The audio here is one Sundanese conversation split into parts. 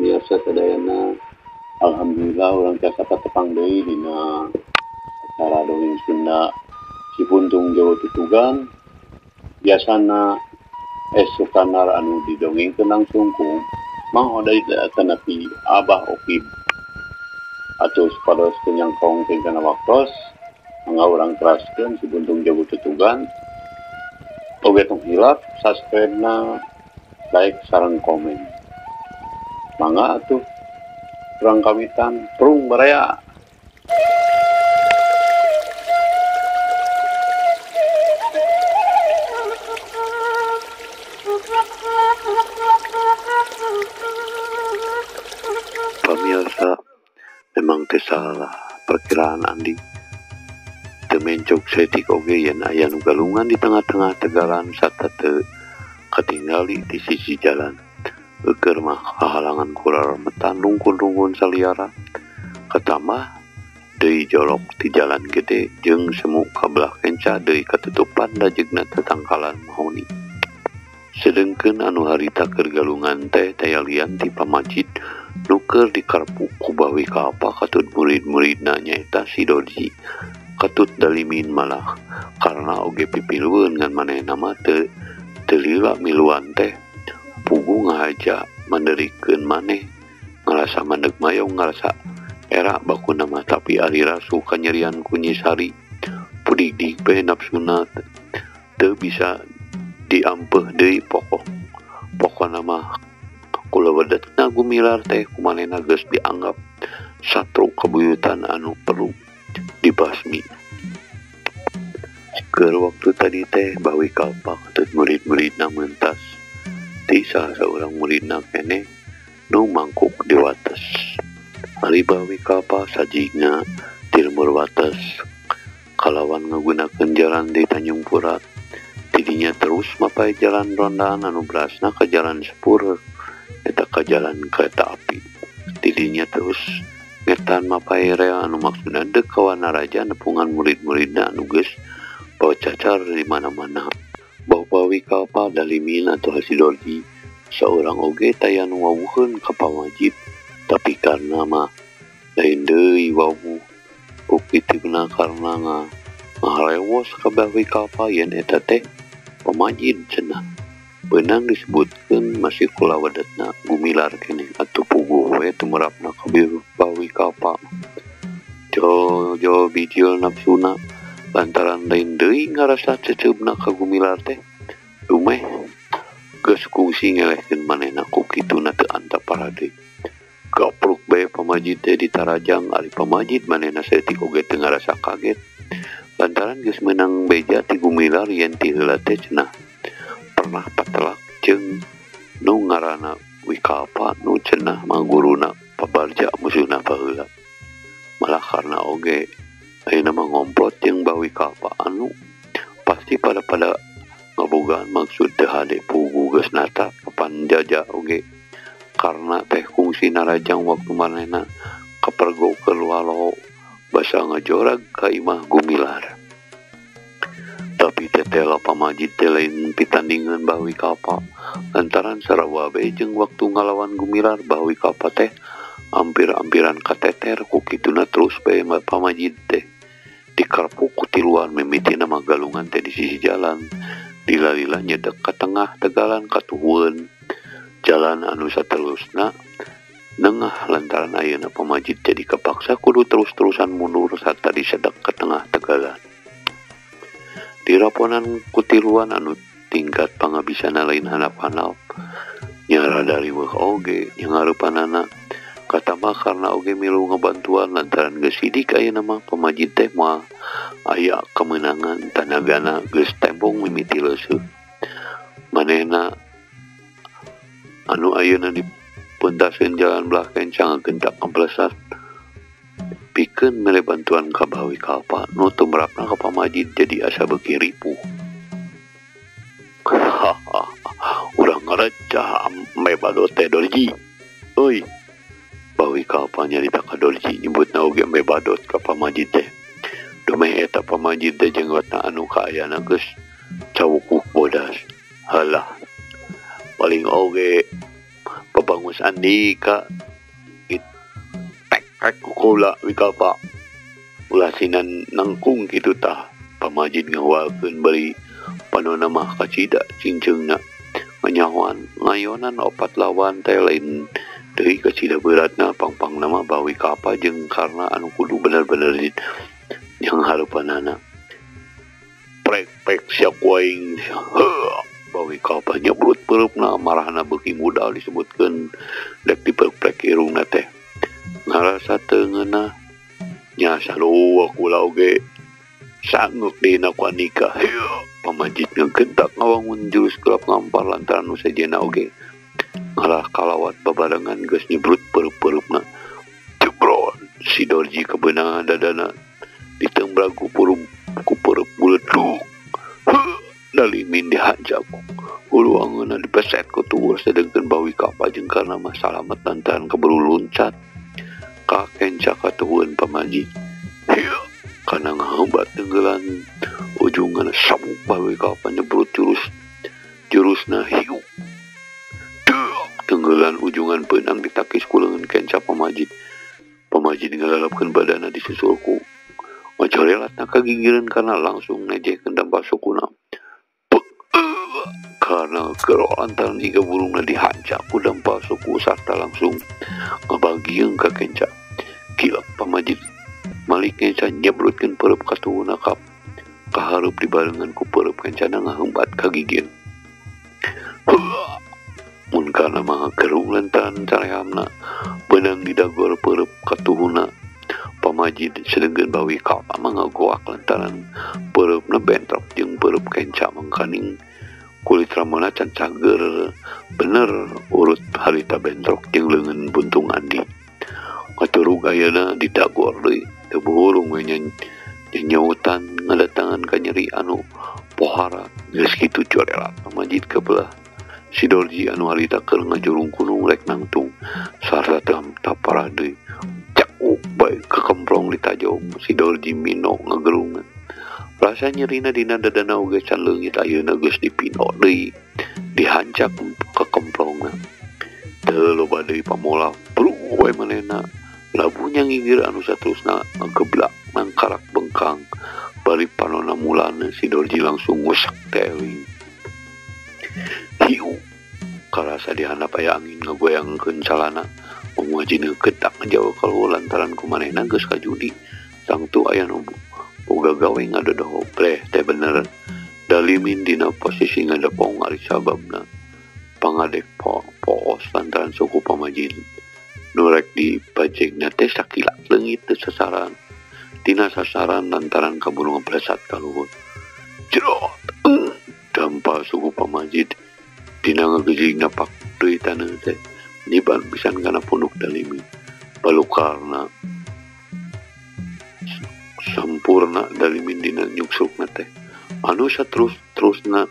Pamiarsa sadayana. Alhamdulillah urang tiasa patepang deui dina acara dongeng Sunda Si Puntung Jawa Tutugan. Biasana Es Sukanar anu didongengkeun langsung ku Mang Oday atanapi Abah Okib. Atuh supados teu nyangkong tingkana waktos, mangga urang teraskeun Si Puntung Jawa Tutugan. Oge tong hilap subscribe-na, like sareng komen. Mangga atuh urang kawitan prung baraya. Pemirsa, memang teu salah perkiraan Andi. Teu mencok saeutik oge yen aya nu galungan di tengah-tengah tegalan sarta teu katingali di sisi jalan. Eukeun mah kahalangan ku raremetan rungkun-rungkun saliara. Katambah deui jolok ti jalan gede jeung semu kabelah kenca deui katutupan dajegna tetangkalan mahoni. Sedengkeun anu harita keur galungan teh taya lian ti pamajid nu keur dikarpuk ku Bawi Kalpa katut murid-muridna nyaeta si Dorji. Katut Dalimin malah karena oge pipilueun ngan manehna mah teu lila miluan teh puguh ngahaja manderikeun maneh ngarasa mandeg mayong ngarasa era bakuna mah, tapi ari rasu kanyerian ku Nyi Sari pudigdig bae nafsuna teu bisa diampeuh deui. Pokona mah kulawedetna Gumilar teh kumanehna geus dianggap satru kabuyutan anu perlu dibasmi. Keur waktu tadi teh Bawi Kalpa katut murid-muridna mentas ti salah saurang muridna keneh nu mangkuk di wates. Ari Bawi Kalpa sajigna ti lembur wates kalawan ngagunakeun jalan di Tanjung Pura. Tidinya terus mapay jalan rondaan anu berasna ka jalan sepur eta ka jalan kereta api. Tidinya terus ngetan mapay rea anu maksudna deuk ka Wanaraja nepungan murid-muridna anu geus bawa cacar di mana-mana. Bawi Kalpa Dalimin atau si Dorji saurang oge taya nu wawuheun ka pamajid, tapi karena mah lain deui wawuh ku kituna karena ngaharewos ka Bawi Kalpa yen eta teh pamajid cenah. Beunang disebutkeun masih kulawedetna Gumilar keneh atuh puguh we tumerapna ka Bawi Kalpa. Jo bijil nafsuna lantaran lain deui ngarasa ceceubna ka Gumilar teh dumeh geus kungsi ngelehkeun manehna ku kituna teu antap parade. Gapruk bae pamajid teh ditarajang. Ari pamajid manehna saeutik oge teu ngarasa kaget lantaran geus meunang beja ti Gumilar yen ti heula teh cenah pernah patelak jeung nu ngaranna Wikalpa nu cenah mah guruna pabarja musuhna baheula. Malah karena oge ayeuna mah ngomplot jeung Bawi Kalpa anu pasti pada ngabogaan maksud teu hade puguh geus nata kapan jaja oge karena teh kungsi narajang waktu manehna kapergo keur walo basa ngajorag ka imah Gumilar. Tapi tetela pamajid teh lain pitandingan Bawi Kalpa lantaran sarua bae jeung waktu ngalawan Gumilar. Bawi Kalpa teh ampir-ampiran kateter ku kituna terus bae pamajid teh dikarpuk ku tiluan mimitina mah galungan teh di sisi jalan lila-lila nyedek ka tengah tegalan katuhueun jalan anu saterusna nengah lantaran ayeuna pamajid jadi kapaksa kudu terus-terusan mundur sarta disedek ka tengah tegalan. Diraponan ku tiluan anu tingkat pangabisana lain handap-handap nya rada riweuh oge nya ngareupanana katambah karena oge milu ngabantuan lantaran geus sidik ayeuna mah pamajid teh moal aya kemenangan tanagana geus tembong mimiti leuseuh. Manehna anu ayeuna dipuntaseun jalan belah kencang gentak kaplesat pikeun mere bantuan ka Bawi Kalpa nu tumrapna ka pamajid jadi asa beuki ripuh. Urang ngarecah ambe badot teh Dorji euy. Bawi Kalpa nyarita ka Dorji nyebutna oge ambe badot ka pamajid teh. Dumeh eta pamajid teh jenggotna anu kaayana geus cawukuk bodas. Halah paling oge Pabangus Andika tek kula wikapa ulasinan nangkung kitu tah pamajid ngahualkeun bari panona mah kacida cingceungna nganyahoan ngayonan opat lawan teh lain deui kacida beratna pangpangna mah bawi kapa jeung karna anu kudu bener-bener yang hareupanana prek-prek sia ku aing bawi kapa nyebrut pereupna marahna beuki mudal disebutkeun dek diprek-prek irungna teh ngarasa teu ngeunah nya sarua kula oge sanggeuk dina ku Andika. Pamajid ngegentak ngawangun jurus gelap ngampar lantaran nu sejenna oge ngalah kalawat babarengan geus nyebrut pereup-pereupna jebrot si Dorji kebeunangan dadana ditembrak ku pereup buledug dalimin dihancap hulu angeunna dipeset ku tuur sedengkeun bawi kapa jeung karna mah salamet lantaran keburu luncat ka kenca katuhueun pamajid kana ngahebat tenggelan ujungan sabuk bawi kapa nyebrut jurusna hiu tenggelan ujungan peunang ditakis ku leungeun kenca pamajid ngalalapkeun badana disusul ku ngajorelatna kagigireun kana langsung nejehkeun dampal sukuna karena gero lantaran iga burungna dihancak ku dampal suku sarta langsung ngabagieung ka kenca kilap pamajid malik kenca nyebrutkeun pereup katuhuna ka kahareup dibarengan ku pereup kencana ngahembat ka gigir mun kana mah gerung lantaran careamna beunang didagor pereup katuhuna pamajid sedengkeun bawi kapa mah ngagoak lantaran pereupna bentrok jeung pereup kenca mangkaning kulit ramona can cager bener urut harita bentrok jeung leungeun buntung Andi katurug ayeuna didagor deui teu buhurung we nyanyautan ngadatangan ka nyeri anu pohara geus kitu corelat pamajid ka belah si Dorji anu harita keur ngajurung kunung rek nangtung sarta tapara deui cakuk bae kekemplong ditajong si Dorji mino ngagerungan rasa nyerina dina dadana oge can leungit ayeuna geus dipino deui dihancak kekemplongna teu loba deui pamola bru we manehna labunya ngigir anu saterusna ngageblak mangkarak bengkang bari panona mulana si Dorji langsung ngusak teling hiu karasa dihandap aya angin ngagoyangkeun calana pamajid getak ngajauh kaluhur lantaran ku manehna geus kajudi tangtu aya nu boga gawe ngadodoh breh teh bener dalimin dina posisi ngadepong ari sababna pangadek poos lantaran suku pamajid nu rek dipajegna teh sakilat leungit teu sasaran tina sasaran lantaran kaburu ngablesat ka luhur jerot dampal suku pamajid dina ngagejig napak deui taneuh teh niban pisan kana punduk dalimin balukarna sampurna dalimin dina nyuksukna teh anu saterus-terusna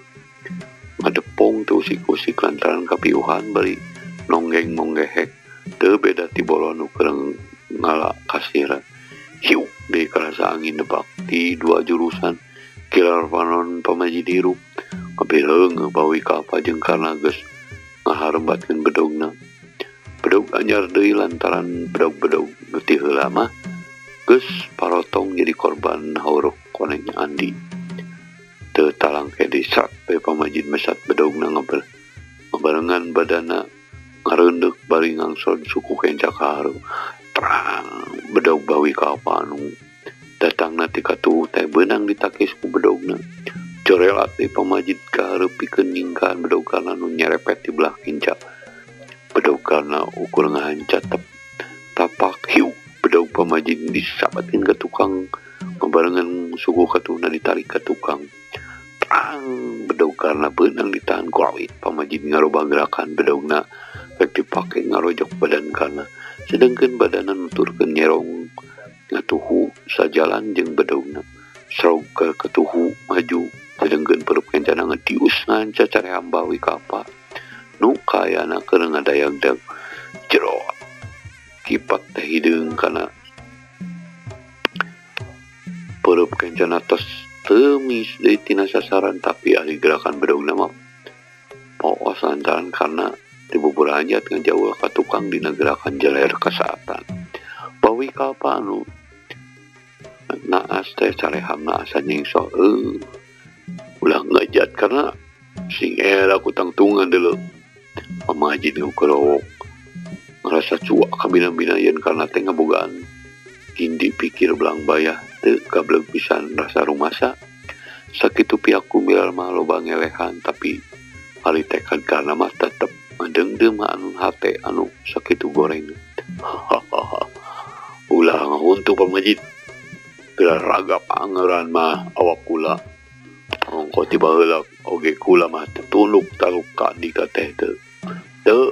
ngadepong teu usik-usik lantaran kapiuhan bari nonggeng monggehek teu beda ti bolo nu keur ngala kasira hiu deui karasa angin nebak ti dua jurusan kilar panon pamajid hirup kabireung bawi kapa jeung karna geus ngaharembatkeun bedogna bedog anyar deui lantaran bedog-bedog nu ti heula mah geus parotong jadi korban hauruk koneng Andi teu talangke disat we pamajid mesat bedogna ngabarengan badana ngareundeuh bari ngangsod suku kenca ka hareup terang bedog bawi kapa anu datangna ti katuhu teh beunang ditakis ku bedogna corelat deui pamajid ka hareup pikeun nyingkahan bedog karna nu nyerepet di belah kinca bedog karna ukur ngahanca tapak hiu bedog pamajid disabatkeun ka tukang ngabarengan suku katuhuna ditarik ka tukang terang bedog karna beunang ditahan ku awit pamajid ngarobah gerakan bedogna rek dipake ngarojok badan karna sedengkeun badana nuturkeun nyerong ngatuhu sajalan jeung bedogna srog ka katuhu maju sedengkeun pereup kencana ngadius nganca caream bawi kapa nu kayana keur ngadayag-dag jerot kipat teh hideung kana pereup kencana tos teu mis deui tina sasaran tapi ari gerakan bedogna mah poos lantaran karena di beberapa buranjat ngajauh ka tukang dina gerakan jeler kasaatan. Bawi kalpa anu naas teh carehamna asa nyingso ulah ngajat karena sing era ku tangtungan deuleu. Pamajid ngeukeurowok ngarasa cuak kabina-bina yen karena teh ngabogaan kindi pikir belang bayah teu gableg pisan rasa rumasa. Sakitu pihak kumilar mah loba ngelehan tapi ari tekad karena mah tetep ngadeungdeum anu hate anu sakitu goreng. Ulah ngahuntu pamajid geura ragap angeran mah awak kula. Ongko tiba heula oge kula mah tunduk taluk ka Andika teh teu. Teu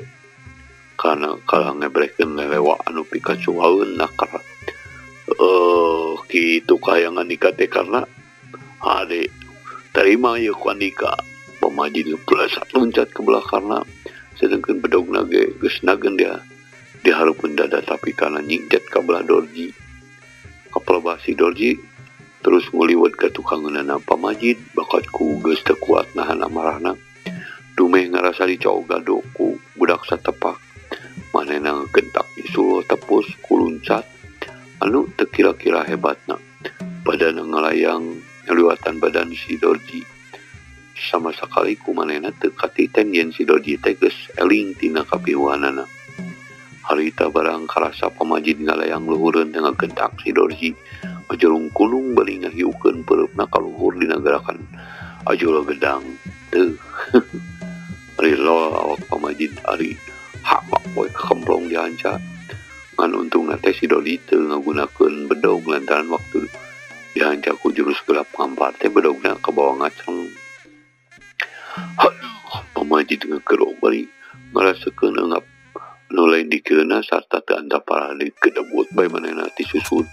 karena kalah ngebrekeun lelewa anu pikacuaeun nakar. Kitu kahayang Andika teh karena hade terima ieu ku Andika. Pamajid plesak loncat ke belah karena sedengkeun bedogna ge geus nageun dia dihareupeun dada tapi karena nyingjet ka belah Dorji. Kapelebah si Dorji terus nguliwet ka tukangeunana pamajid bakat ku geus teu kuat nahan amarahna. Dumeh ngarasa dicogado ku budak satepak. Manehna ngegentak nyusul tepus ku luncat anu teu kira-kira hebatna. Badanna ngalayang ngaliwatan badan si Dorji. Sama sakali ku manehna teu katiten yen si Dorji teh geus eling tina kapihuanana. Harita barang karasa pamajid ngalayang luhureun teh ngagentak si Dorji. Ajelung kunung bari ngahiukeun peureupna ka luhur dina gerakan ajul gedang teu. Ari lol awak pamajid ari hapak poe kemplong dihanca. Ngan untungna teh si Dorji teu ngagunakeun bedog lantaran waktu dihanca ku jurus gelap ngampar teh bedogna kabawa ngaceng. Aduh, pamajid ngeukeurok bari ngarasakeun eungap nu lain dikeuna sarta teu antapara deui kedebut bae manehna ti susut.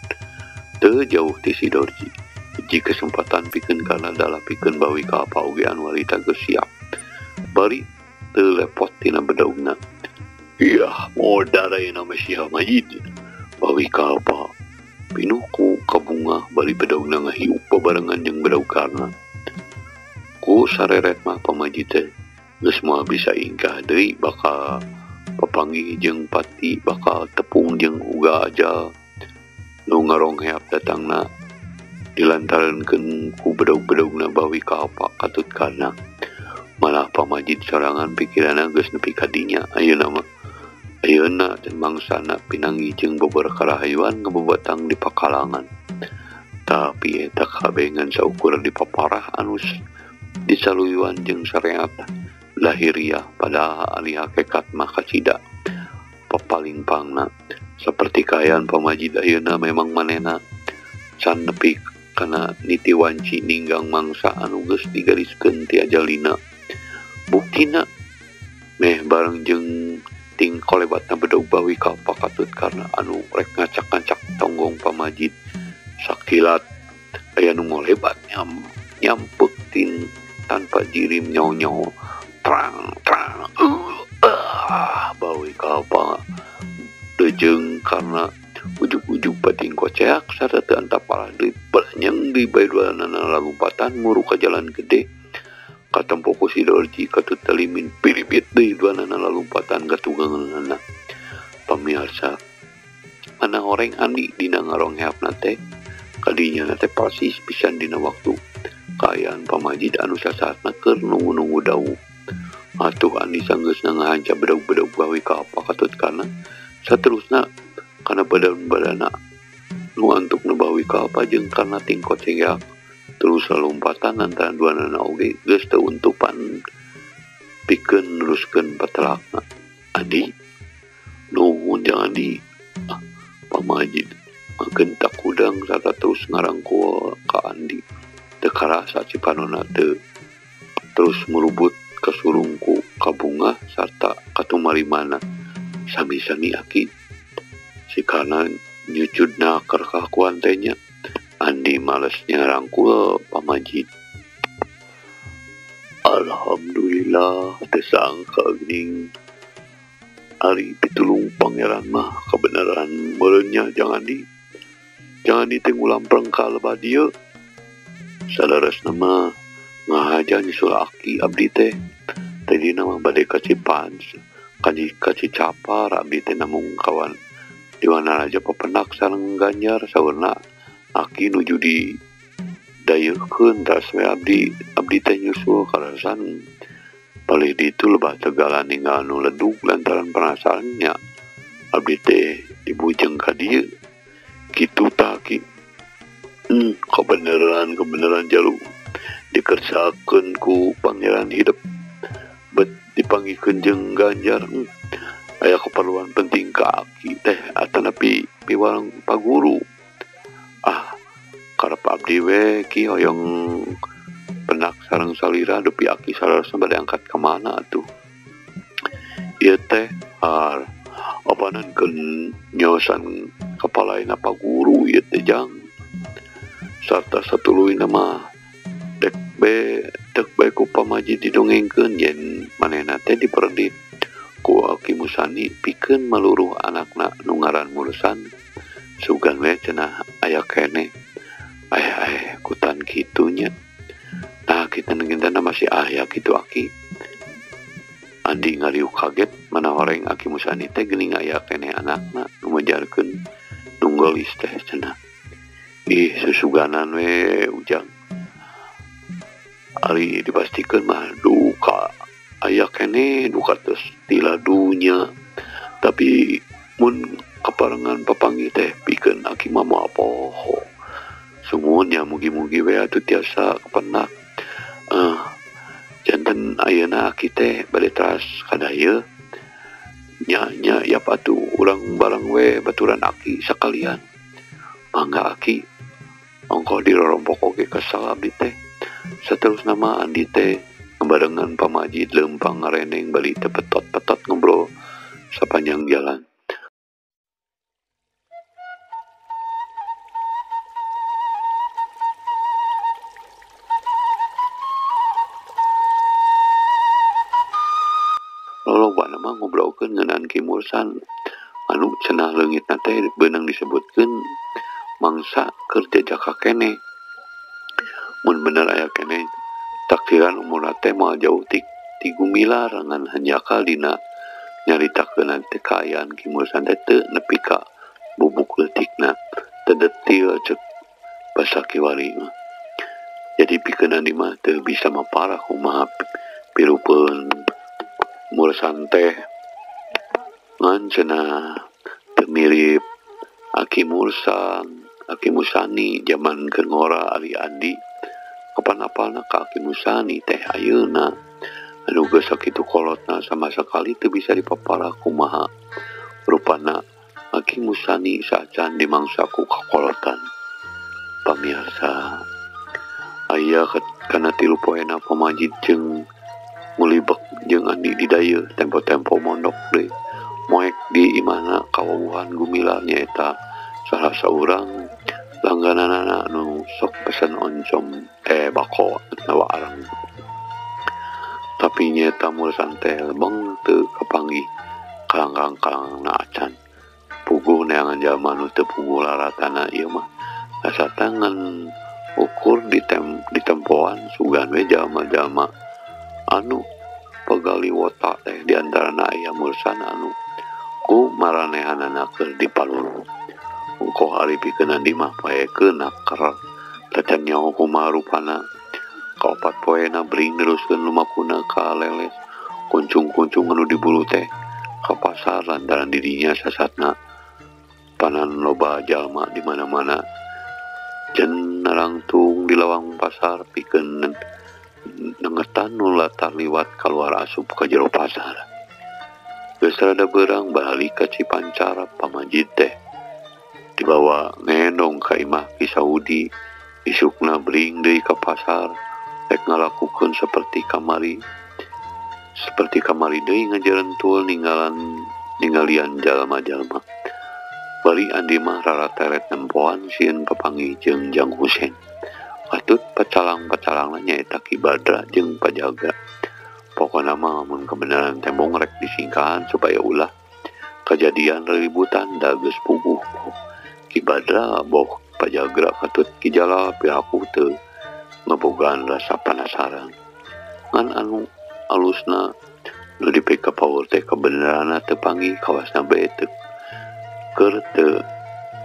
Teu jauh ti si Dorji. Hiji kesempatan pikeun kana dalah pikeun bawi ka apa oge anu harita geus siap. Bari teu lepot tina bedogna. Iyah, modar ayeuna mah sia Majid. Bawi ka apa pinuh ku kabungah bari bedogna ngahiup babarengan jeung bedog karna. Ku sareret mah pamajid teh geus moal bisa ingkah deui bakal papanggih jeung pati bakal tepung jeung uga ajal. Nu ngarongheap datangna dilantarankeun ku bedog-bedogna bawi ka apa katut karna. Malah pamajid sorangan pikiranna geus nepi ka dinya ayeuna mah. Ayeuna teh mangsana pinangi jeung bobor karahayuan ngabobatang di pakalangan. Tapi eta kabeh ngan saukur di paparah anu disaluyuan jeung syariat lahiriah padahal ari hakikat mah kacida papalingpangna. Saperti kaayaan pamajid ayeuna memang manehna can nepi kana niti wanci ninggang mangsa anu geus digariskeun ti ajalina. Buktina meh bareng jeung ting kolebatna bedog bawi ka pakatut karna anu rek ngacak-ngacak tonggong pamajid. Sakilat aya nu ngolebat nyampeuk tin tanpa jirim nyaw-nyaw trang trang bawi ka apa dejeung karena ujug-ujug pating koceak sarta teu antaparah deui belenyeng deui bae duanana lalumpatan muru ka jalan gede. Katempo ku si Dorji katut talimin piribit deui duanana lalumpatan ka tuganganana. Pamiarsa mana horeng Andi dina ngarongheapna teh kadinya teh persis pisan dina waktu kaayaan pamajid anu sasaatna keur nunggu-nunggu dawuh. Atuh Andi sanggeusna ngahanca bedog-bedog bawi ka apa katut kana saterusna kana badan-badana nu antuk nu bawi ka apa jeung kana tingkot cegeak terus lompatan antara duanana oge geus teu untupan pikeun neruskeun patelakna. Andi nuhun jangan di pamajid ngagentak hudang sarta terus ngarangkul ka Andi. Teu karasa cipanona teu terus merubut kasurungku kabungah sarta katumarimana. Sami-sami aki si kana nyucudna keur kakuan teh nya. Andi malesnya rangkul pamajid. Alhamdulillah teu sangka geuning ari pitulung pangeran mah kebenaran meureun jangan di teh ngulampreng ka lebah dieu. Saleresna mah ngahaja nyusul aki abdi teh. Tadina mah bade ka Cipans. Ka Cicapar abdi teh namung kawan di Wanaraja papendak sareng Ganjar saurna aki nuju di dayeuhkeun tas we abdi teh nyusul kalasan palih ditu lebah tegalan ninggal nu ledug lantaran penasaran nya abdi teh dibujeng ka dieu kitu tah ki. Kebenaran jalu dikersakeun ku Pangeran Hidup bet dipanggihkeun jeung Ganjar. Aya keperluan penting ka aki teh atanapi piwarang paguru. Ah, karep abdi we ki hoyong penak sareng salira dupi aki salarasna bade angkat ka mana atuh. Ieu teh har opanan keun nyosan kapalaina paguru ieu teh jang. Sarta satuluyna mah dek be tek bae ku pamajid didongengkeun yen manehna teh diperdit ku Aki Musani pikeun maluruh anakna nu ngaran Mursan. Sugan we cenah aya keneh. Ay kutan kitu nya. Nah kita nengintana masih aya kitu aki. Andi ngariuk kaget mana horeng Aki Musani teh geuning aya keneh anakna nu majarkeun nunggelis teh cenah. Ih susuganan we ujang. Ari dipastikeun mah duka aya keneh duka tos tila dunya. Tapi mun kaparengan papanggih teh pikeun aki mah moal poho. Sungguhnya mugi-mugi we atuh tiasa kepenak. Janten ayeuna aki teh bade teras kadaya. Nya nya yap atuh urang bareng we baturan aki sakalian. Mangga aki ongkoh dirorompok oge kesal abdi teh. Saterusna mah Andi teh ngebarengan pamajid leumpang ngareneng bali teh petot-petot ngobrol sapanjang jalan. Lolobana mah ngobrolkeun ngeunaan Ki Mursan anu cenah leungitna teh beunang disebutkeun mangsa keur jajaka keneh. Mun bener aya keneh takdiran umurna teh moal jauh ti Gumilar ngan hanjakal dina nyaritakeun teh kaayaan Ki Mursan teh teu nepi ka bubuk leutikna teu detil ceuk basa kiwari mah. Jadi pikeun Andi mah teu bisa maparah kumaha pirupeun Mursan teh ngan cenah teu mirip Aki Mursan, Aki Musani jaman keur ngora ari Andi. Kapan apalna ka Aki Musani teh ayeuna anu geus sakitu kolotna sama sekali teu bisa dipaparah kumaha rupana Aki Musani saacan dimangsa ku kakolotan. Pamirsa, aya kana tilu poena pamajid jeung ngulibek jeung Andi di dayeuh tempo-tempo mondok deui moek di imahna kawawuhan Gumilar nyaeta salah saurang langgananana anu sok pesen oncom bako atawa arang. Tapi nyaeta Mursan teh lebeng teu kapanggih kalangkang-kalangna acan. Puguh neangan jalma nu teu puguh laratana ieu mah asa tangan ukur di tempoan sugan we jalma-jalma anu pagaliwota teh di antarana aya Mursan anu ku maranehanana keur dipaluruh. Ongkoh ari pikeun Andi mah paekeun naker tacan nyaho kumaha rupana. Kaopat poena bring neruskeun lumakuna ka leles kuncung-kuncung anu diburu teh ka pasar lantaran dirinya sasatna panan loba jalma di mana-mana. Jen narangtung di lawang pasar pikeun nengetan nu latar liwat kaluar asup ka jero pasar. Geus rada beurang balik ka Cipancar pamajid teh dibawa ngendong ka imah Ki Saudi. Isukna bring deui ka pasar rek ngalakukeun seperti kamari. Seperti kamari deui ngajerentul ninggalian jalma-jalma. Bari Andi mah rarateret nempoan sieun papanggih jeung Jang Husen. Katut pacalang-pacalangna nyaeta Ki Badra jeung Pajaga. Pokona mah mun kebenaran tembong rek disingkahan supaya ulah kejadian reributan da geus puguh. Ki Badra boh Pajagra katut Ki Jala piraku teu ngebogaan rasa penasaran. Ngan anu alusna Nu dipikapaur teh kabeneranna teu panggih kawasna bae teu keur teu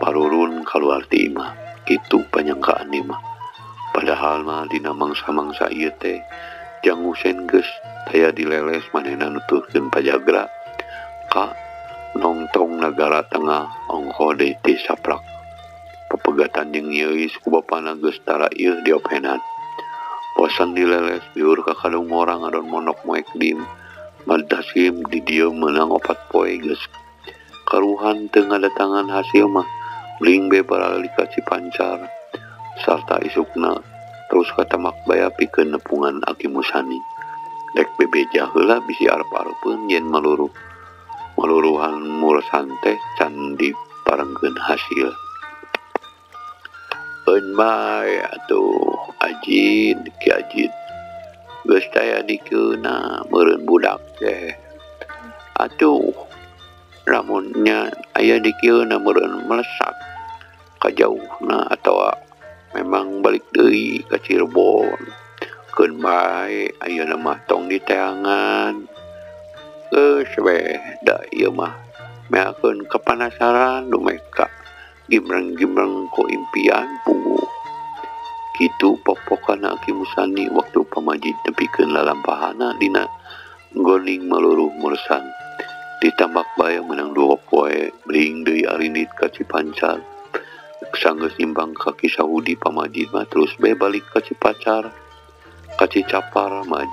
parurun kaluar ti imah. Kitu panyangkaan mah. Padahal mah dina mangsa-mangsa ieu teh Jang Husen geus taya dileles manehna nuturkeun pajagra ka nongtong nagara tengah ongkoh deui ti saprak. Papegatan jeung Yeuis ku bapana geus tara ieu diopenan. Bosan dileles biur ka kadung ngora ngadon monok moek dim. Madasim di dieu meunang 4 poe geus karuhan teu ngadatangan hasil mah bling be barali ka Cipancar sarta isukna terus ka Tambakbaya pikeun nepungan Aki Musani. Rek bebeja heula bisi arep-arepeun yen maluruh maluruhan mursan teh can diparengkeun hasil. Eun bae atuh Ajid Ki Ajid geus taya dikeuna meureun budak teh. Atuh lamun nya aya dikeuna meureun melesak kajauhna atawa memang balik deui ka Cirebon. Keun bae ayeuna mah tong diteangan. Geus we da ieu mah meakeun kapanasaran dumeh ka gimreng-gimreng ku impian puguh. Kitu pokpokana Aki Musani waktu pamajid nepikeun lalampahana dina goning maluruh mursan. Di Tambakbaya menang 2 poe bling deui arindit ka Cipancar. Sanggeus nyimbang ka Ki Sahudi pamajid mah terus bae balik ka Cipacar. Ka Cicapar mah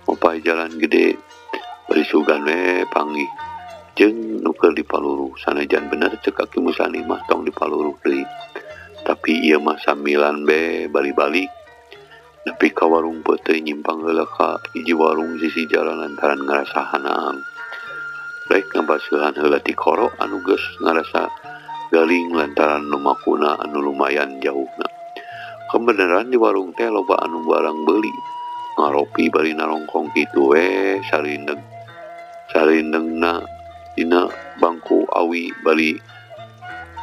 mapay jalan gede bari sugan we panggih jeung nu keur dipaluruh. Sanajan bener cek Aki Musani mah tong dipaluruh deui. Tapi ieu mah sambilan be bali-balik nepi ka warung peuteuy nyimpang heula ka hiji warung sisi jalan lantaran ngarasa hanaang. Rek ngabaseuhan heula ti koro anu geus ngarasa galing lantaran lumakuna anu lumayan jauhna. Kebenaran di warung teh loba anu barang beuli ngaropi bari narongkong kitu we sarindeng sarindengna dina bangku awi bari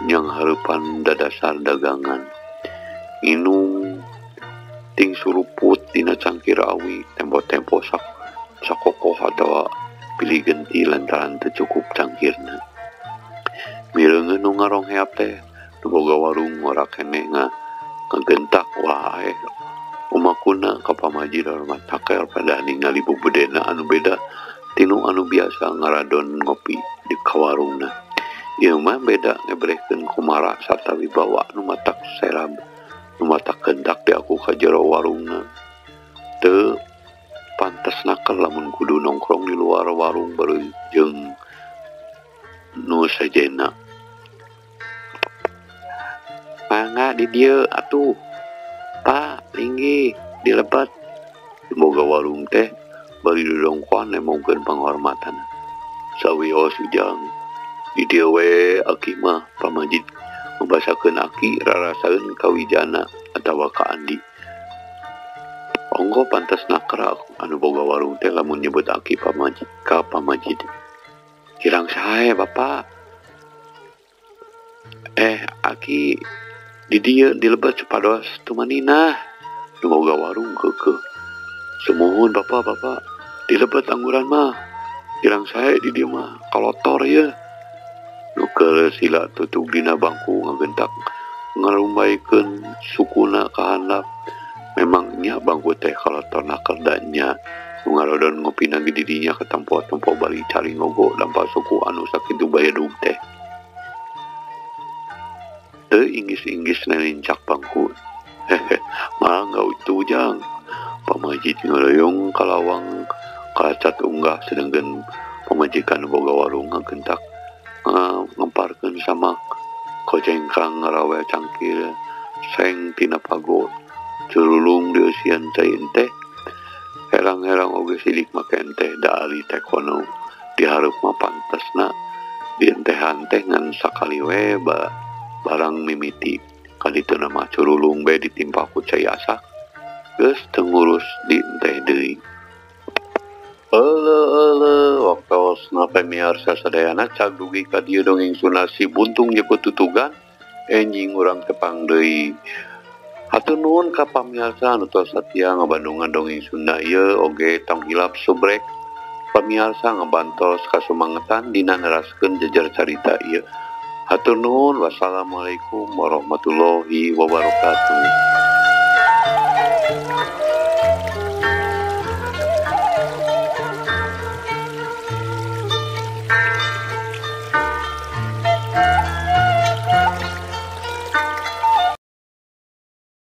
nyang hareupan dadasar dagangan. Nginum ting suruput dina cangkir awi tempo-tempo sakokoh atawa pilih genti lantaran teu cukup cangkirna. Mireungeun nu ngarongheap teh nu boga warung ngora keneh ngagentak wae. Umakuna ka pamajid hormat taker pada ningali bubudena anu beda tinu anu biasa ngaradon ngopi di kawarungna. Ieu mah beda ngebrehkeun kumara sarta wibawa nu matak serab nu matak kendak di aku ka jero warungna. Teu pantes naker lamun kudu nongkrong di luar warung baru jeung nu sejenna. Mangga di dieu atuh Pak linggih dilebat. Boga warung teh bari dodongkoan nemongkeun panghormatan. Sawios ujang di dieu we aki mah pamajid ngabasakeun aki rarasaeun ka Wijana atawa ka Andi. Onggo pantes nakra anu boga warung teh lamun nyebut aki pamajid ka pamajid. Kirang sae Bapak. Aki di dieu dilebet supados tumaninah. Nu boga warung keukeuh. Sumuhun Bapak, Bapak dilebet angguran mah. Kirang sae di dieu mah kalotor ye. Nu keur sila tutug dina bangku ngagentak ngarumbaikeun sukuna ka handap. Memang nya bangku teh kalotor naker da nya. Nu ngarodon ngopina ge di dinya katempo-tempo bari cari ngogo dampal suku anu sakitu bayadug teh. Teu inggis-inggis nelincak bangku. Mangga itu jang. Pamajid ngeroyong kalawang kalacat unggah sedengkeun pamajikan boga warung ngagentak ngemparkeun samak kocengkang ngarawe cangkir seng tina pago curulung dieusian cai teh herang-herang oge sidik make teh da ari teh kono dihareup mah pantasna dientehan teh ngan sakali we barang mimiti kadituna mah curulung bae ditimpa ku cai asak geus teu ngurus dienteh deui. Euleuh euleuh waktosna pamiarsa sadayana cag dugi ka dieu dongeng Sunda si buntung jeput tutugan enjing urang tepang deui. Hatur nuhun ka pamiarsa anu tos satia ngabandungan dongeng Sunda ieu oge tong hilap subrek Pamiarsa ngabantos kasumangetan dina neraskeun jejer carita ieu. Hatur nuhun, wassalamualaikum warahmatullahi wabarakatuh.